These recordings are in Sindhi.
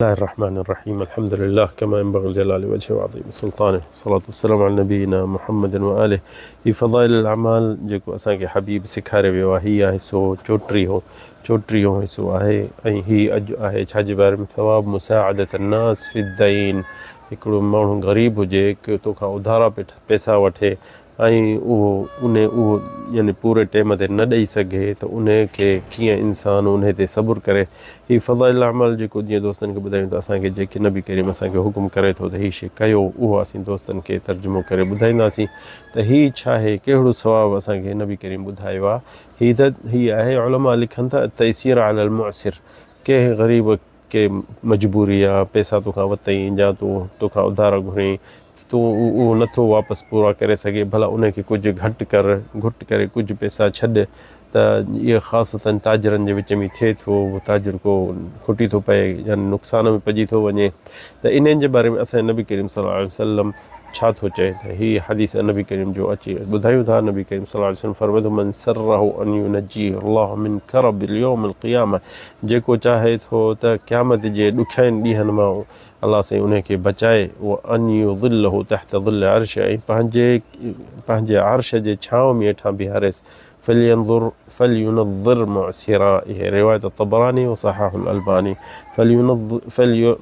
الله الرحمن الرحيم الحمد لله كما ينبغي لجلال وجهه وعظيم سلطانه الصلاة والسلام على نبينا محمد وآله هي فضائل الاعمال جيڪو اسان کي حبيب سيکاري ويو آهي هي آهي سو چوٽيهون چوٽيهون حصو آهي ۽ هي اڄ آهي ڇا جي باري ۾ ثواب مساعدة الناس في الدين هڪڙو ماڻهو غريب هجي توکان اڌارا پيسا وٺي ۽ اهو انهي اهو يعني پوري ٽيم تي نه ڏئي سگهي ته انهي کي ڪيئن انسان انهي تي صبر ڪري. هي فضائل الاعمال جيڪو جيئن دوستن کي ٻڌايون ته اسان کي جيڪي نبي ڪريم اسان کي حڪم ڪري ٿو ته هي شي ڪيو اهو اسين دوستن کي ترجمو ڪري ٻڌائينداسين ته هي ڇاهي ڪهڙو ثواب اسان کي نبي ڪريم ٻڌايو آهي هي ته هي آهي علماء لکن ٿا التيسير علي المعسر ڪنهن غريب ڪي مجبوري آ پئسا توکان وتئين يا تون توکان اڌارا گهرين تون اهو نٿو واپس پورا ڪري سگهي ڀلا ان کي ڪجهه گهٽ ڪر گهٽ ڪري ڪجهه پئسا ڇڏ ته اهو خاصتن تاجرن جي وچ ۾ ٿئي ٿو اهو تاجر ڪو کٽي ٿو پئي يا نقصان ۾ پئجي ٿو وڃي ته انهن جي باري ۾ اسان جي نبي ڪريم صلي الله عليه وسلم ڇا ٿو چئي ته هي حديث نبي ڪريم جو اچي ٻڌايون ٿا نبي ڪريم صلي الله عليه وسلم فرمائي ٿو من سره ان ينجيه الله من کرب اليوم القيامه جيڪو چاهي ٿو ته قيامت جي ڏکين ڏينهن مان الله سائين انهي کي بچائي وان يظله تحت ظل عرشه ۽ پنهنجي پنهنجي عرش جي ڇانو ۾ هيٺان بيهاريس فلينظر فلينظر معسرا اهي روايت الطبراني وصححه الالباني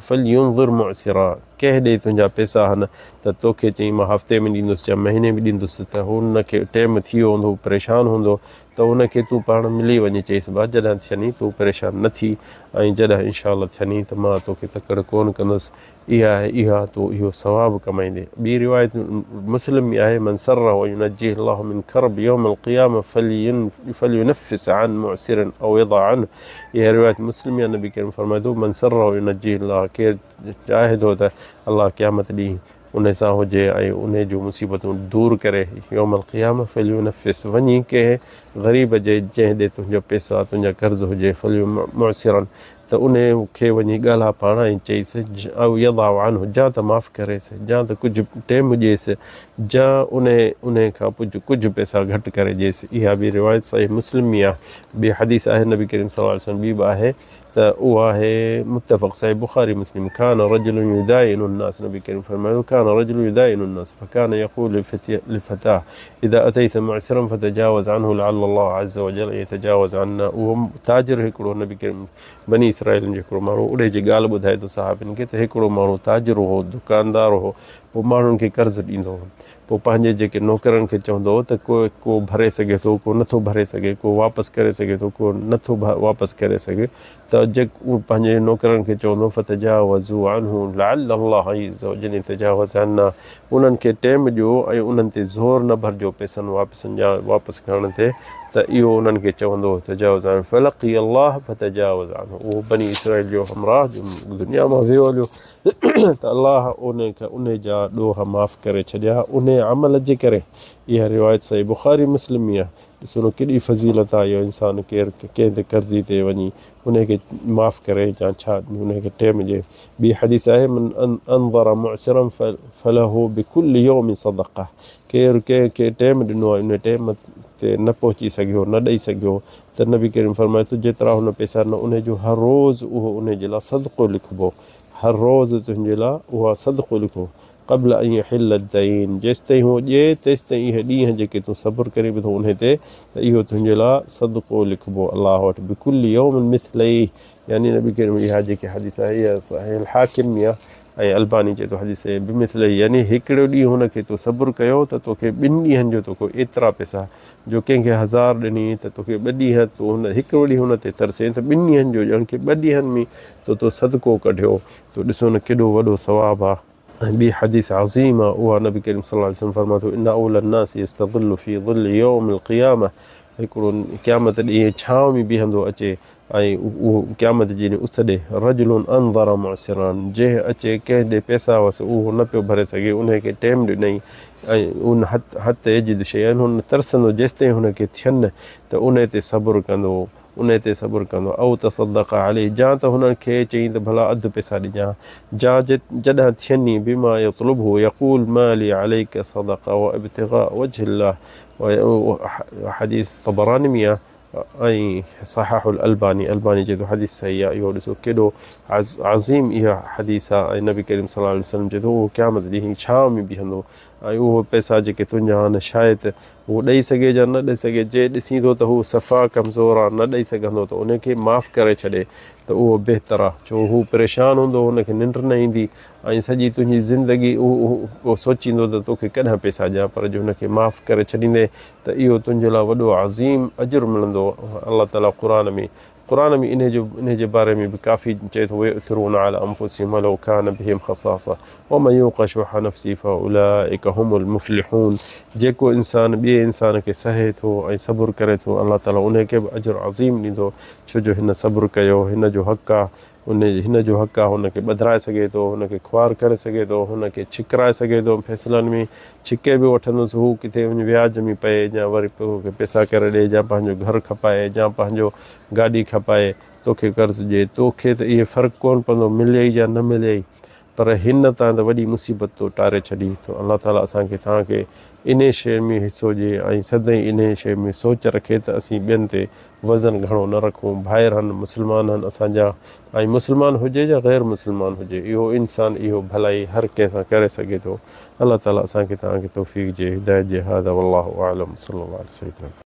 فلينظر معسرا ڪنهن ڏي تنهنجا پئسا هن ته توکي چئين مان هفتي ۾ ڏيندس يا مهيني ۾ ڏيندس ته هن کي ٽيم ٿي ويو هوندو هو پريشان هوندو ته ان کي تون پاڻ ملي وڃي چئيس با جڏهن ٿيني تون پريشان نه ٿي ۽ جڏهن انشاء الله ٿيني ته مان توکي تڪڙ ڪونه ڪندس اها آهي اها تون اهو ثواب ڪمائيندين ٻي روايت مسلم ۾ آهي من سره ان ينجيه الله من کرب يوم القيامه فلينفس عن معسر او يضع عنه اها روايت مسلم ۾ نبي ڪريم فرمائي ٿو من سره ان ينجيه الله ڪير چاهي ٿو ته الله قيامت ڏينهن انهي سان هجي ۽ انهي جون مصيبتون دور ڪري يوم القيامه فلينفس وڃي ڪنهن غريب جي جنهن ڏي تنهنجو پيسا تنهنجا قرض هجي فليمعسرا ته انهي کي وڃي ڳالها پاڻ ۽ چئيس او يضع عنه جا ته معاف ڪريس جا ته ڪجهه ٽيم ڏيس جا انهي انهي کان پڄ ڪجهه پيسا گهٽ ڪري ڏيس اها به روايت صحيح مسلم ۾ آهي ٻي حديث آهي نبي ڪريم صلي الله عليه وسلم ٻي به آهي ته اها آهي متفق صحيح بخاري مسلم كان رجل يداين الناس نبي ڪريم فرمايو كان رجل يداين الناس فكان يقول لفتاه اذا اتيت معسرا فتجاوز عنه لعل الله عز وجل ان يتجاوز عنا اهو تاجر هڪڙو نبي ڪريم بني اسرائيلن جو هڪڙو ماڻهو اڙي جي ڳالهه ٻڌائي ٿو صحابين کي ته هڪڙو ماڻهو تاجر هو دڪاندار هو پوء ماڻهن کي قرض ڏيندو هو پوء پنهنجي جيڪي نوڪرن کي چوندو هو ته ڪو ڪو ڀري سگهي ٿو ڪو نٿو ڀري سگهي ڪو واپس ڪري سگهي ٿو ڪو نٿو واپس ڪري سگهي ته جيڪو پنهنجي نوڪرن کي چوندو هو فتجاوزوا عنه لعل الله عز وجل يتجاوز عنا انهن کي ٽيم ڏيو ۽ انهن تي زور نه ڀرجو پئسن واپسن جا واپس ڪرڻ تي ته اهو انهن کي چوندو هو تجاوز عنه فلقي الله فتجاوز عنه اهو بني اسرائيل جو همراهه جو دنيا مان ويو هليو ته الله ان کي انهي جا ڏوهه معاف ڪري ڇڏيا انهي عمل جي ڪري. اها روايت صحيح بخاري مسلم ۾ آهي. ڏسو نه ڪيڏي فضيلت آهي اهو انسان ڪير ڪنهن تي قرضي تي وڃي انهي کي معاف ڪري يا ڇا انهي کي ٽيم ڏئي. ٻي حديث آهي من انظر معسرا فله بڪل يوم صدقه ڪير ڪنهن کي ٽيم ڏنو آهي انهي ٽيم تي نه پهچي سگهيو نه ڏئي سگهيو ته نبي ڪريم فرمائي ٿو جيترا هن پئسا ڏنا انهي جو هر روز اهو انهي جي لاء صدقو لکبو هر روز تنهنجي لاء اها صدقو لکو قبل ان يحل الدين جيستائين هو ڏئي تيستائين اهي ڏينهن جيڪي تون صبر ڪرين به ٿو انهي تي ته اهو تنهنجي لاء صدقو لکبو الله وٽ بڪل يوم مثليه يعني نبي ڪريم اها جيڪي حديث آهي اها صحيح الحاڪم ۾ آهي ۽ الباني چئي ٿو حديث صحيح بمثليه يعني هڪڙو ڏينهن هن کي تو صبر ڪيو ته توکي ٻن ڏينهن جو توکي ايترا پئسا جو ڪنهن کي هزار ڏني ته توکي ٻه ڏينهن تون هن هڪڙو ڏينهن هن تي ترسين ته ٻن ڏينهن جو ڄڻ ڪي ٻه ڏينهن ۾ تو تو صدقو ڪڍيو تو ڏسو نه ڪيڏو وڏو ثواب آ. ۽ ٻي حديث عظيم آ اها نبي ڪريم صلي الله عليه وسلم فرمائي ٿو ان اولي الناس يستظل في ظل يوم القيامه هڪڙو قيامت ڏينهن ڇانو ۾ بيهندو اچي ۽ اهو قيامت جي ڏينهن اس ڏي رجل انظر معسرا جنهن اچي ڪنهن ڏي پئسا هئس اهو نه پيو ڀري سگهي انهي کي ٽيم ڏنائين ۽ ان حتي يجد شيئا هن ترسندو جيستائين هن کي ٿين ته انهي تي صبر ڪندو انهي تي صبر ڪندو او تصدق عليه جا ته هن کي چئين ته ڀلا اڌ پئسا ڏجان جا جڏهن ٿين ئي بما يطلبه يقول ما لي عليك صدقه وابتغاء وجه الله حديث طبراني ۾ آهي. ۽ صححه الالباني، الباني چئي ٿو حديث صحيح آهي، اهو ڏسو ڪيڏو عظيم اها حديث آهي ۽ نبي ڪريم صلي الله عليه وسلم چئي ٿو اهو قيامت ڏينهن ڇانو ۾ بيهندو ۽ اهو پئسا جيڪي تنهنجا آهن شايد هو ڏئي سگهي يا نه ڏئي سگهي جي ڏسين ٿو ته هو صفا ڪمزور آهي نه ڏئي سگهندو ته ان کي معاف ڪري ڇڏي ته اهو بهتر آهي ڇو هو پريشان هوندو هن کي ننڊ نه ايندي ۽ سڄي تنهنجي زندگي اهو سوچيندو ته توکي ڪڏهن پئسا ڏيان پر جي هن کي معاف ڪري ڇڏيندين ته اهو تنهنجي لاء وڏو عظيم اجر ملندو. الله تعاليٰ قرآن ۾ قرآن ۾ انهي جو انهي جي باري ۾ به ڪافي چئي ٿو ويؤثرون علي انفسهم ولو ڪان بهم خصاصه ومن يوق شح نفسه فاولئک هم المفلحون جيڪو انسان ٻئي انسان کي سهي ٿو ۽ صبر ڪري ٿو الله تعاليٰ انهي کي به اجر عظيم ڏيندو ڇو جو هن صبر ڪيو هن جو حق آ ان هن جو حق آهي، هن کي ٻڌرائي سگهي ٿو، هن کي خوار ڪري سگهي ٿو، هن کي ڇڪرائي سگهي ٿو، فيصلن ۾ ڇڪي به وٺندس، هو ڪٿي وڃي وياج ۾ پئي يا وري توکي پئسا ڪري ڏئي يا پنهنجو گهر کپائي يا پنهنجو گاڏي کپائي توکي قرض ڏئي، توکي ته اهي فرق ڪونه پوندو مليئي يا نه مليئي، پر هن تان ته وڏي مصيبت تو ٽاري ڇڏي، ٿو الله تعاليٰ اسان کي توهان کي انهي شيء ۾ حصو ڏئي ۽ سدائين انهي شيء ۾ سوچ رکي ته اسين ٻين تي وزن گهڻو نه رکون، ڀائر هن، مسلمان هن اسان جا ۽ مسلمان هجي يا غير مسلمان هجي اهو انسان اهو ڀلائي هر ڪنهن سان ڪري سگهي ٿو، الله تعاليٰ اسان کي توهان کي توفيق جي هدايت جي هذا والله اعلم صلي الله علي سيدنا.